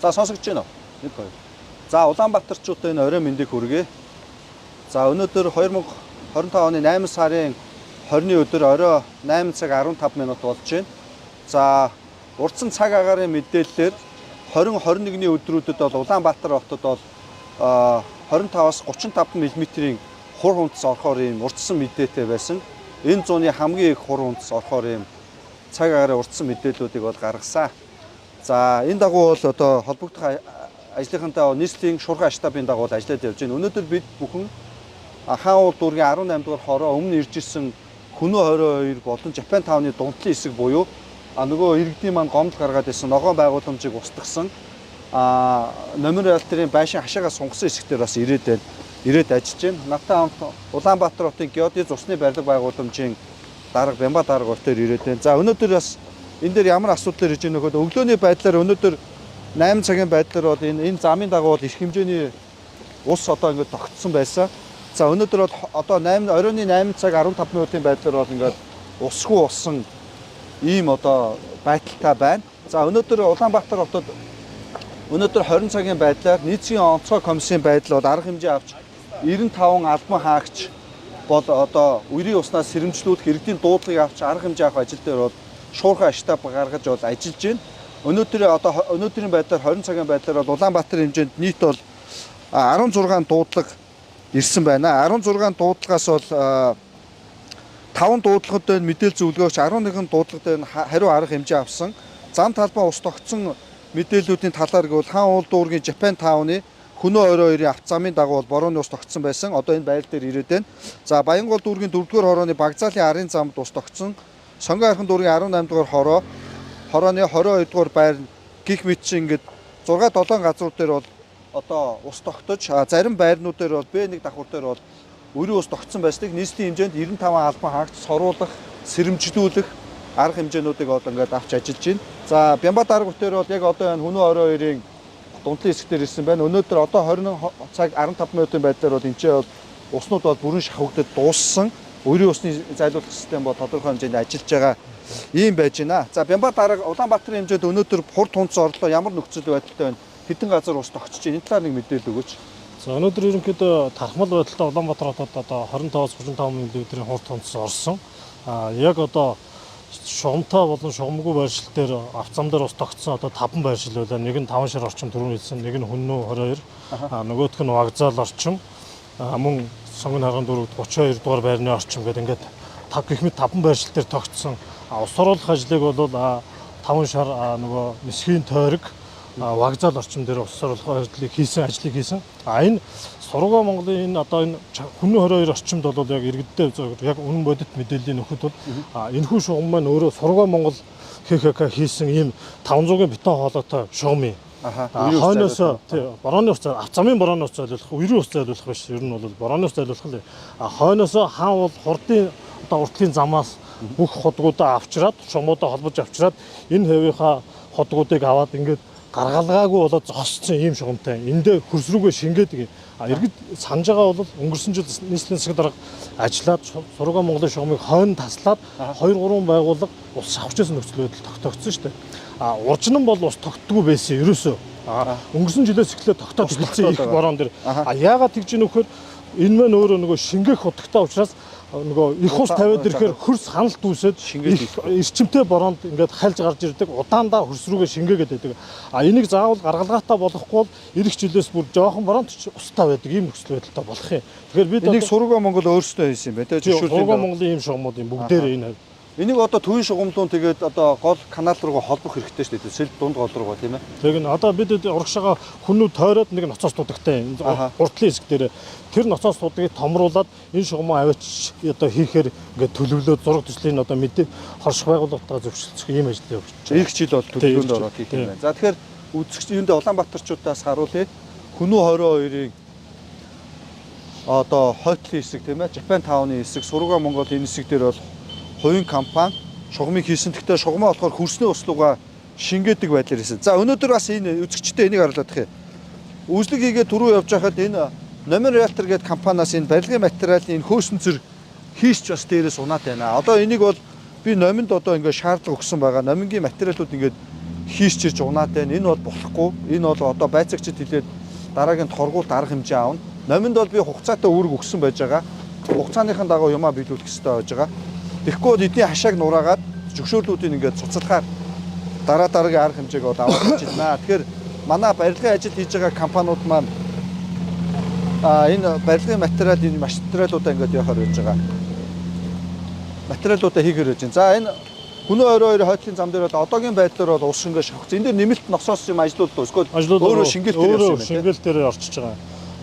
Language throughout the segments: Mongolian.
За, сонсогдож байна уу? 1 2. За, Улаанбаатарчуудад энэ оройн мэндийг хүргэе. За, өнөөдөр 2025 оны 8 сарын 20-ны өдөр орой 8 цаг 15 минут болж байна. За, урдсан цаг агаарын мэдээллээр 20 21-ний өдрүүдэд бол Улаанбаатар хотод бол 25-аас 35 мм-ийн хур хунтас орохоор ийм урдсан мэдээтэй байсан. Энэ зууны хамгийн их хур хунтас орохоор ийм цаг агаарын урдсан мэдээллүүдийг бол гаргасан. За, энэ дагуу бол одоо холбогдох ажлынхантай нийслэлийн шуурхай штабын дагуу бол ажиллаад явж байна. Өнөөдөр бид бүхэн Хаан уул дүүргийн 18 дугаар хороо өмнө ирж исэн Хөнөө 22 болон Japan Town-ы дунтлын хэсэг буюу нөгөө иргэдийн маань гомдол гаргаад байсан ногоон байгууламжийг устгасан номер реалторын байшин хашаагаа сунгасан хэсэгтэр бас ирээд байна. Ирээд ажиллаж байна. Надтай хамт Улаанбаатар хотын геодез усны барилга байгууламжийн дарга Бямба дарга ортоор ирээд байна. За, өнөөдөр бас энэ дээр ямар асуудал ирж байна нөхөд өглөөний байдлаар өнөөдөр 8 цагийн байдлаар бол энэ замын дагуу бол их хэмжээний ус одоо ингээд тогтсон байсан. За, өнөөдөр бол одоо 8 оройн 8 цаг 15 минутын байдлаар бол ингээд усгүй болсон ийм одоо байдалтай байна. За, өнөөдөр Улаанбаатар хотод өнөөдөр 20 цагийн байдлаар нийцгийн онцгой комиссийн байдал бол арга хэмжээ авч 95 албан хаагч бол одоо үерийн уснаас сэрэмжлүүлэх иргэдийн дуудлагыг авч арга хэмжээ авах ажил дээр бол шуурхай штаб гаргаж бол ажиллаж байна. Өнөөдөр одоо өнөөдрийн байдлаар 20 цагийн байдлаар бол Улаанбаатар хэмжээнд нийт бол 16 дуудлага ирсэн байна. 16 дуудлагаас бол 5 дуудлагад дээр мэдээлэл зөвлөгөөгч 11 дуудлага дээр хариу арга хэмжээ авсан. Зам талбай ус тогтсон мэдээллүүдийн талаар гэвэл Хаан уул дүүргийн Japan Town-ы Хөнөө 22-ын авто замын дагуу бол борооны ус тогтсон байсан. Одоо энэ байр дээр ирээд байна. За, Баянгол дүүргийн 4-р хорооны Багзаалын арын замд ус тогтсон. Сонгон архан дүүргийн 18 дугаар хорооны 22 дугаар байр гих мэт чинь ингээд 6 7 газрууд дээр бол одоо ус тогтож, зарим байрнууд дээр бол Б1 давхар дээр бол өрийн ус тогтсон байсныг нийслэлийн хэмжээнд 95 албан хаагч соруулах, сэрэмжлүүлэх арга хэмжээнүүдийг бол ингээд авч ажиллаж байна. За, Бямба дарга дээр бол яг одоо энэ Хөнөө 22-ын дунтлын хэсэг дээр ирсэн байна. Өнөөдөр одоо 20 цаг 15 минутын байдлаар бол энэ ч бол уснууд бол бүрэн шавхагдад дууссан. Өрийн усны зайлуулах систем бол тодорхой хэмжээнд ажиллаж байгаа ийм байж байна. За, Бямба дарга, Улаанбаатарын хэмжээнд өнөөдөр хур тунц орлоо, ямар нөхцөл байдалтай байна? Хэдэн газар ус тогтож байна? Энэ талаар нэг мэдээлэл өгөөч. За, өнөөдөр ерөнхийдөө тархмал байдалтай Улаанбаатар хотод одоо 25-аас 35 мм-ийн хур тунц орсон. Яг одоо шугамтай болон шугамгүй байршил дээр авто зам дээр ус тогтсон одоо 5 байршил байлаа. Нэг нь 5 шар орчим түрүүн хэлсэн, нэг нь Хүннүү 22, нөгөөх нь Вокзал орчим, мөн Сонгон харган дүүрэгт 32 дугаар байрны орчим гэдэг ингээд тав гэх мэт 5 байршил дээр тогтсон. Ус оруулах ажлыг бол 5 шар нөгөө Нисхийн тойрог, вокзал орчим дээр ус оруулах ажлыг хийсэн. Энэ Сургуй Монголын энэ одоо энэ Хүннүү 22 орчимд бол яг иргэдтэй яг үнэн бодит мэдээллийн нөхөд бол энэхүү шугам маань өөрөө Сургуй Монгол ХХК хийсэн ийм 500-ын бетон хоолойтой шугам юм. Хойноос тий борооны ус, авто замын борооны ус зайлуулах, үерийн ус зайлуулах биш. Ер нь бол борооны ус зайлуулах л. Хойноос хаан уул хурдын одоо уртлын замаас бүх худгуудаа авчираад, шугамуудаа холбож авчираад энэ хавийнхаа худгуудыг аваад ингээд гаргалгаагүй болоод зогссон ийм шугамтай. Эндээ хөрс рүүгээ шингээдэг. Иргэд санаж байгаа бол өнгөрсөн жил нийслэлийн засаг дарга ажиллаад Сургуй Монголын шугамыг хойно таслаад 2 3 байгууллага ус авчирсан нөхцөл байдал тогтогдсон шүү дээ. Уржин бол ус тогтдгүй байсан ерөөсөө. Өнгөрсөн жилээс эхлээд тогтоод эхэлсэн их бороон дээр. Яагаад тэгж ийм нөхөр энэ мэн өөрөө нөгөө шингээх хутагтай учраас нөгөө их ус тавиад ирэхээр хөрс ханалт үүсээд эрчимтэй бороонд ингээд хальж гарч ирдэг, удаандаа хөрс рүүгээ шингээгээд байдаг. Энийг заавал гаргалгаатай болохгүй бол ирэх жилээс бүр жоохон бороонд ч устай байдаг ийм нөхцөл байдалтай болох юм. Тэгэхээр бид энийг Сургуй Монгол өөрсдөө хийсэн юм байна те, зөвшөөрлөлийн. Сургуй Монголын ийм шугамууд юм бүгдээр энэ. Энийг одоо төвийн шугамлуун тэгээд одоо гол канал руугаа холбох хэрэгтэй шүү дээ. Сэлб дунд гол руугаа, тийм ээ. Тэгээд одоо бид урагшаага хүннүү тойроод нэг ноцоос дуудагтай уртлын хэсэг дээр тэр ноцоос дуудгийг томруулад энэ шугамаа аваач одоо хийхээр ингээд төлөвлөөд зураг төслийн одоо мэдээ хорших байгууллагатайгаа зөвшөлдсөх ийм ажил явуулж байна. Ирэх жил бол төлөвлөгөөнд ороод хийх юм байна. За, тэгэхээр үзэгч юунд Улаанбаатарчуудаас харуулъя. Хүнүү 22-ын одоо хойтлын хэсэг, тийм ээ, Japan Town-ы хэсэг, Сургуй Монгол энэ хэсэг дээр бол хувийн компани шугамыг хийсэн. Гэхдээ шугамаа болохоор хөрсний услууга шингээдэг байдлаар хийсэн. За, өнөөдөр бас энэ үзэгчтэй энийг харуулах юм. Үзлэг хийгээ түрүү явж байхад энэ Номер Realtor гэдэг компаниас энэ барилгын материалын энэ хөөсөн хийсч бас дээрээс унаад байна. Одоо энийг бол би номинд одоо ингээд шаардлага өгсөн байгаа. Номингийн материалууд ингээд хийш чирж унаад байна. Энэ бол болохгүй. Энэ бол одоо байцаагчид хэлээд дараагийн торгуулт арга хэмжээ авна. Номинд бол би хугацаатай үүрэг өгсөн байж байгаа. Хугацааныхын дагуу юмаа биелүүлэх хэрэгтэй байж байгаа. Тэгэхгүй бол эдний хашааг нураагаад зөвшөөрлүүдийг ингээд цуцлахаар дараа дараагийн арга хэмжээг бол авах гэж байна. Тэгэхээр манай барилгын ажил хийж байгаа компаниуд маань энэ барилгын материал энэ материалуудаа ингээд явахаар байж байгаа. Материалуудаа хийхээр байж байна. За энэ Гүнөө 22 хойтлын зам дээр бол одоогийн байдлаар бол ус шингээ шавхц. Энэ дээр нэмэлт носоос юм ажлууд дуу. Эсвэл өөрөө шингээл дээр явсан юм байна. Шингээл дээр орчиж байгаа.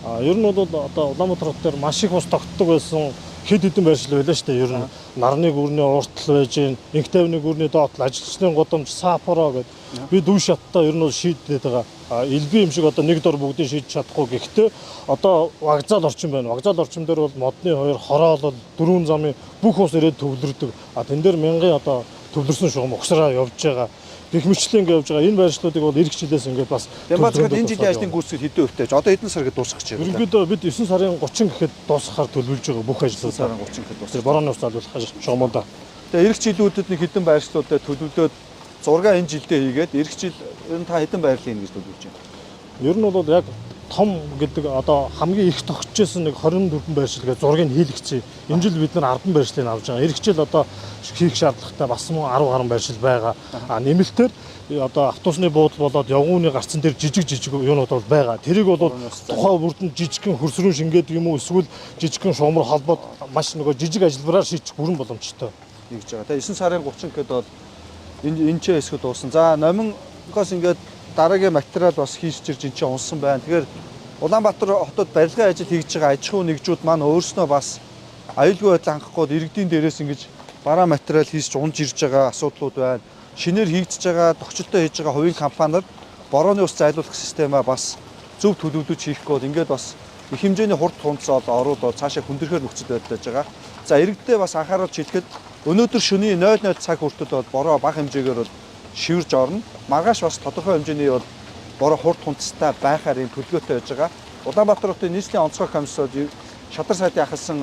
А ер нь бол одоо Улаанбаатар хот дээр маш их ус тогтдог байсан хэд хэдэн байршил байлаа шүү дээ. Ер нь нарны гүрний уртал байж гин, инх тайвны гүрний доотлол, ажилчны гудамж, сапоро гэд би дүү шаттаа ер нь бол шийдээд байгаа. Элбэн юм шиг одоо нэг дор бүгдийг шийдэж чадахгүй гэхдээ одоо вокзал орчин байна. Вокзал орчин дээр бол модны хоёр хороолол, дөрвөн замын бүх ус ирээд төвлөрдөг. А тэн дээр мянган одоо төвлөрсөн шугам угсраа явж байгаа. Гэх мэтлэн ингэ явж байгаа. Энэ байршлуудыг бол эх жилээс ингээд бас Бямбацгад энэ жилийн ажлын гүйцэтгэл хэдэн хувьтай? Одоо хэдэн сар гээд дуусгах гэж байна? Ерөнхийдөө бид 9 сарын 30 гэхэд дуусгахаар төлөвлөж байгаа бүх ажлуудаа. Сарын 30 гэхэд дуусгах. Борооны ус залуулах ажил шугамудаа. Тэгээ эх жилүүдэд нэг хэдэн байршлуудаа төлөвлөөд 6 энэ жилдээ хийгээд эх жил ер нь та хэдэн байрлал хийнэ гэж төлөвлөж байна? Ер нь бол яг том гэдэг одоо хамгийн их тогтчихсон нэг 24 байршил гэж зургийг хийлгэсэн. Энэ жил бид нар 10 байршлыг авч байгаа. Эх жил одоо хийх шаардлагатай бас мөн 10 гаруй байршил байгаа. А нэмэлтээр одоо автобусны буудал болоод явгууны гарцсан дээр жижиг жижиг юунууд бол байгаа. Тэрийг бол тухайн бүрдэнд жижигхэн хөрсрөн шингээд юм уу эсвэл жижигхэн шуумар холбоод маш нөгөө жижиг ажилбараар шийдчих бүрэн боломжтой. Нэгж байгаа. Тэгээ 9 сарын 30 гэхэд бол энэ ч хэсэг дууссан. За номингоос ингээд дараагийн материал бас хийш чирж энэ чинь унсан байна. Тэгэхээр Улаанбаатар хотод барилгын ажил хийж байгаа аж ахуйн нэгжүүд маань өөрснөө бас аюулгүй байдлаа хангахгүй иргэдийн дээрээс ингэж бараа материал хийсч унж ирж байгаа асуудлууд байна. Шинээр хийгдэж байгаа, тогтчлолтой хийж байгаа хувийн компаниар борооны ус зайлуулах системаа бас зөв төлөвлөж хийхгүй бол ингээд бас их хэмжээний хурд тунцол орууд бол цаашаа хүндрэхээр нөхцөл байдал байж байгаа. За иргэдээ бас анхааруулж хэлэхэд өнөөдөр шөнийн 00 цаг хүртэл бол бороо бага хэмжээгээр бол шивэрж орно. Маргааш бас тодорхой хэмжээний бол бороо хурд тунцтай байхаар юм төлөвлөгөөтэй байж байгаа. Улаанбаатар хотын нийслэлийн онцгой комиссод шатар сайдын ахалсан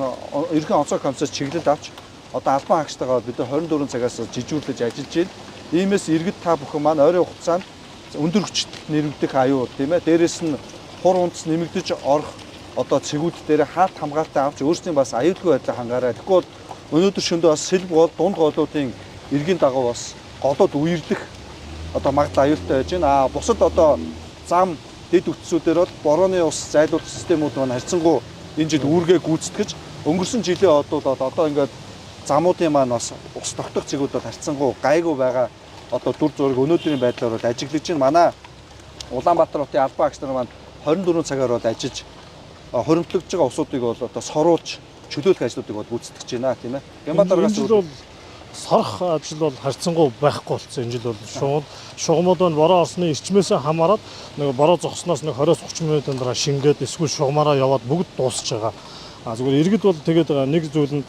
ерөнхий онцгой комиссод чиглэл авч одоо албан хаагчтайгаа бид 24 цагаас жижүүрлэж ажиллаж байна. Иймээс иргэд та бүхэн маань ойрын хугацаанд өндөр хүчтэй нэрвдэх аюул тийм ээ. Дээрээс нь хур унц нэмэгдэж орох одоо цэгүүд дээр хаалт хамгаалалтаа авч өөрсдийн бас аюулгүй байдлаа хангаарай. Тэгэхгүй бол өнөөдөр шөндөө бас сэлб гол дунд голуудын эргийн дагуу бас голууд үерлэх одоо магадлал аюултай байж байна. А бусад одоо зам дэд бүтцүүдээр бол борооны ус зайлуулах системүүд маань харьцангуй энэ жил үүргээ гүйцэтгэж өнгөрсөн жилийн одууд одоо ингээд замуудын маань бас ус тогтох цэгүүд бол харьцангуй гайгүй байгаа одоо дүр зураг өнөөдрийн байдлаар бол ажиглаж байна. Манай Улаанбаатар хотын албан агч нар маань 24 цагаар бол ажиллаж хоримтлогдож байгаа усуудыг бол одоо соруулж чөлөөлөх ажлуудыг бол гүйцэтгэж байна тийм ээ. Гямбатаргаас бол сорох ажил бол харьцангуй байхгүй болсон энэ жил бол шугамуд маань бороо орсны эрчмээсээ хамаарат нэг бороо зогсноос нэг 20-30 минутын дараа шингээд эсвэл шугамаараа яваад бүгд дуусч байгаа. А зүгээр иргэд бол тэгээд байгаа нэг зүйл нь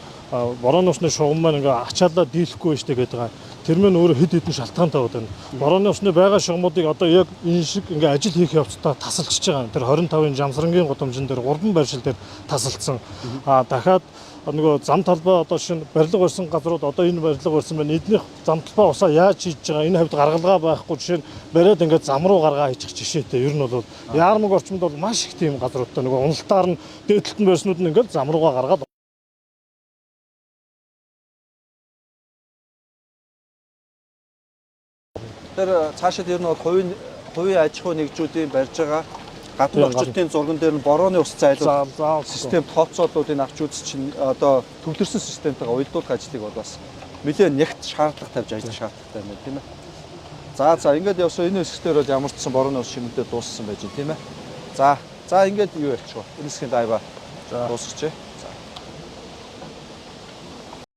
борооны усны шугам маань ингээ ачаалаа дийлэхгүй байж тэгээд байгаа. Тэр мэн өөрөө хэд хэдэн шалтгаантай байдаг. Борооны усны байгаа шугамуудыг одоо яг энэ шиг ингээ ажил хийх явцдаа тасалчиж байгаа. Тэр 25-ын Жамсрангийн гудамжин дээр 3 байршил дээр тасалдсан. А дахиад нөгөө зам талбай одоо шинэ барилга барьсан газрууд одоо энэ барилга барьсан байна. Эднийх зам талбай усаа яаж хийж байгаа энэ хавьд гаргалгаа байхгүй жишээ нь бариад ингээд зам руу гаргаа хийчих жишээтэй. Ер нь бол яармаг орчимд бол маш их тийм газруудтай нөгөө уналтаар нь дээдлэлтэн барьснууд нь ингээд зам руугаа гаргаад Тэр цаашид ер нь бол хувийн аж ахуй нэгжүүдийн барьж байгаа гадна орчтын зурган дээр нь борооны ус зайлуулах систем тооцоолуудыг авч үзэж чинь одоо төвлөрсөн системтэйгээ уялдуулах ажлыг бол бас нэлээд нягт шаардлага тавьж ажиллах шаардлагатай юм байна тийм ээ. За ингээд явсан энэ хэсгээр бол ямар ч сан борооны ус шимэгдээ дууссан байж байна тийм ээ. За ингээд юу ярьчих вэ? Энэ хэсгийн дайва дуусгачих.